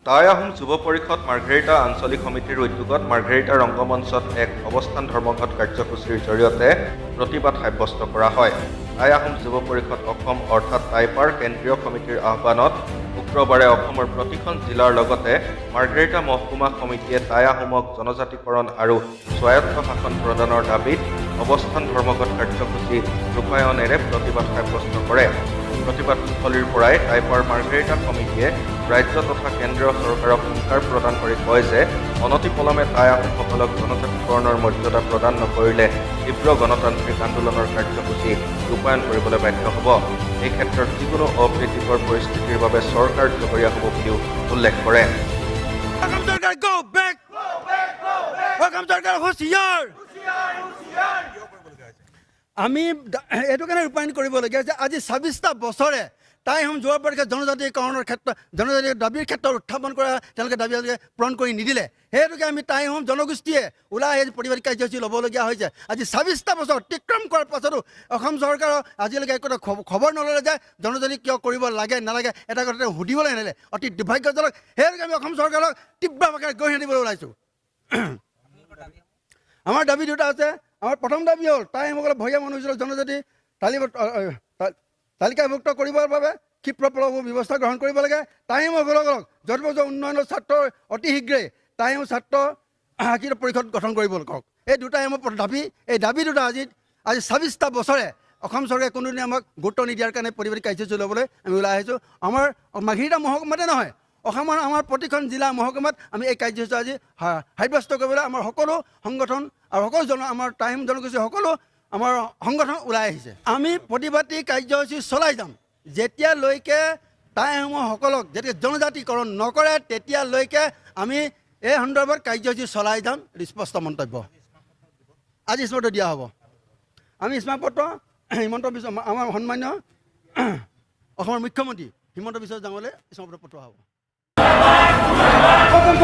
টাই আহোম যুৱ পৰিষদ মাৰ্ঘেৰিটা আঞ্চলিক সমিতিৰ উদ্যোগত মাৰ্ঘেৰিটা ৰংগমঞ্চত এক অৱস্থান ধৰ্মঘট কাৰ্যসূচীৰ জৰিয়তে প্ৰতিবাদ সাব্যস্ত কৰা হয়। টাই আহোম যুৱ পৰিষদ অসম অৰ্থাৎ টাইপাৰ কেন্দ্ৰীয় সমিতিৰ আহ্বানত শুক্ৰবাৰে অসমৰ প্ৰতিখন জিলাৰ লগতে মাৰ্ঘেৰিটা মহকুমা সমিতিয়ে টাই আহোমক জনজাতিকৰণ আৰু স্বায়ত্ত শাসন প্ৰদানৰ দাবীত অৱস্থান ধৰ্মঘট কাৰ্যসূচী ৰূপায়ণেৰে প্ৰতিবাদ সাব্যস্ত কৰে। প্ৰতিবাদস্থলীৰ পৰাই টাইপাৰ মাৰ্ঘেৰিটা সমিতিয়ে ৰাজ্য তথা কেন্দ্ৰীয় চৰকাৰক হুংকাৰ প্ৰদান কৰি কয় যে অনতিপলমে টাই আহোমসকলক জনজাতিকৰণৰ মৰ্যাদা প্ৰদান নকৰিলে তীব্ৰ গণতান্ত্ৰিক আন্দোলনৰ কাৰ্যসূচী ৰূপায়ণ কৰিবলৈ বাধ্য হ'ব। এই ক্ষেত্ৰত যিকোনো অপ্ৰীতিকৰ পৰিস্থিতিৰ বাবে চৰকাৰ জগৰীয়া হ'ব বুলিও উল্লেখ কৰে। অসম চৰকাৰ, go back! অসম চৰকাৰ হুঁচিয়াৰ। আমি এইটো কাৰণে ৰূপায়ণ কৰিবলগীয়া হৈছে, আজি 26টা বছৰে টাই আহোম যুৱ পৰিষদ জনজাতিকৰণৰ ক্ষেত্ৰত, জনজাতি দাবীৰ ক্ষেত্ৰত উত্থাপন কৰা তেওঁলোকে দাবী আজিলৈকে পূৰণ কৰি নিদিলে। সেইহেতুকে আমি টাই আহোম জনগোষ্ঠীয়ে ওলাই আহি প্ৰতিবাদী কাৰ্যসূচী ল'বলগীয়া হৈছে। আজি 26টা বছৰ অতিক্ৰম কৰাৰ পাছতো অসম চৰকাৰৰ আজিলৈকে একো এটা খবৰ নল'লে যে জনজাতি কিয় কৰিব লাগে নালাগে, এটা কথা তেওঁ সুধিবলৈ নাহিলে। অতি দুৰ্ভাগ্যজনক। সেইহেতুকে আমি অসম চৰকাৰক তীব্ৰ ভাষাৰে গৰিহণা দিবলৈ ওলাইছোঁ। আমাৰ দাবী দুটা আছে। আমাৰ প্ৰথম দাবী হ'ল টাই আহোমসকলক ভৈয়াম অনুসূচিত জনজাতি তালিকাভুক্ত কৰিবৰ বাবে ক্ষিপ্ৰ ফলপ্ৰসূ ব্যৱস্থা গ্ৰহণ কৰিব লাগে। টাই আহোমসকলক য'ত উন্নয়নৰ স্বাৰ্থৰ অতি শীঘ্ৰেই টাই আহোম ছাত্ৰ শাসিত পৰিষদ গঠন কৰিব কওক। এই দুটাই আমাৰ দাবী। এই দাবী দুটা আজি 26টা বছৰে অসম চৰকাৰে কোনোদিনে আমাক গুৰুত্ব নিদিয়াৰ কাৰণে প্ৰতিবাদী কাৰ্যসূচী ল'বলৈ আমি ওলাই আহিছোঁ। আমাৰ মাৰ্ঘেৰিটা মহকুমাতে নহয়, অসমৰ আমাৰ প্ৰতিখন জিলা মহকুমাত আমি এই কাৰ্যসূচী আজি সাব্যস্ত কৰিবলৈ আমাৰ সকলো সংগঠন আৰু সকলো আমাৰ টাই আহোম জনগোষ্ঠীৰ সকলো আমাৰ সংগঠন ওলাই আহিছে। আমি প্ৰতিবাদী কাৰ্যসূচী চলাই যাম যেতিয়ালৈকে টাই আহোমসকলক যেতিয়া জনজাতিকৰণ নকৰে, তেতিয়ালৈকে আমি এই সন্দৰ্ভত কাৰ্যসূচী চলাই যাম। এইটো স্পষ্ট মন্তব্য। আজি স্মাৰকপত্ৰ দিয়া হ'ব। আমি স্মাৰকপত্ৰ হিমন্ত বিশ্ব, আমাৰ সন্মানীয় অসমৰ মুখ্যমন্ত্ৰী হিমন্ত বিশ্ব ডাঙৰীয়ালৈ স্মাৰকপত্ৰ পঠোৱা হ'ব। অসম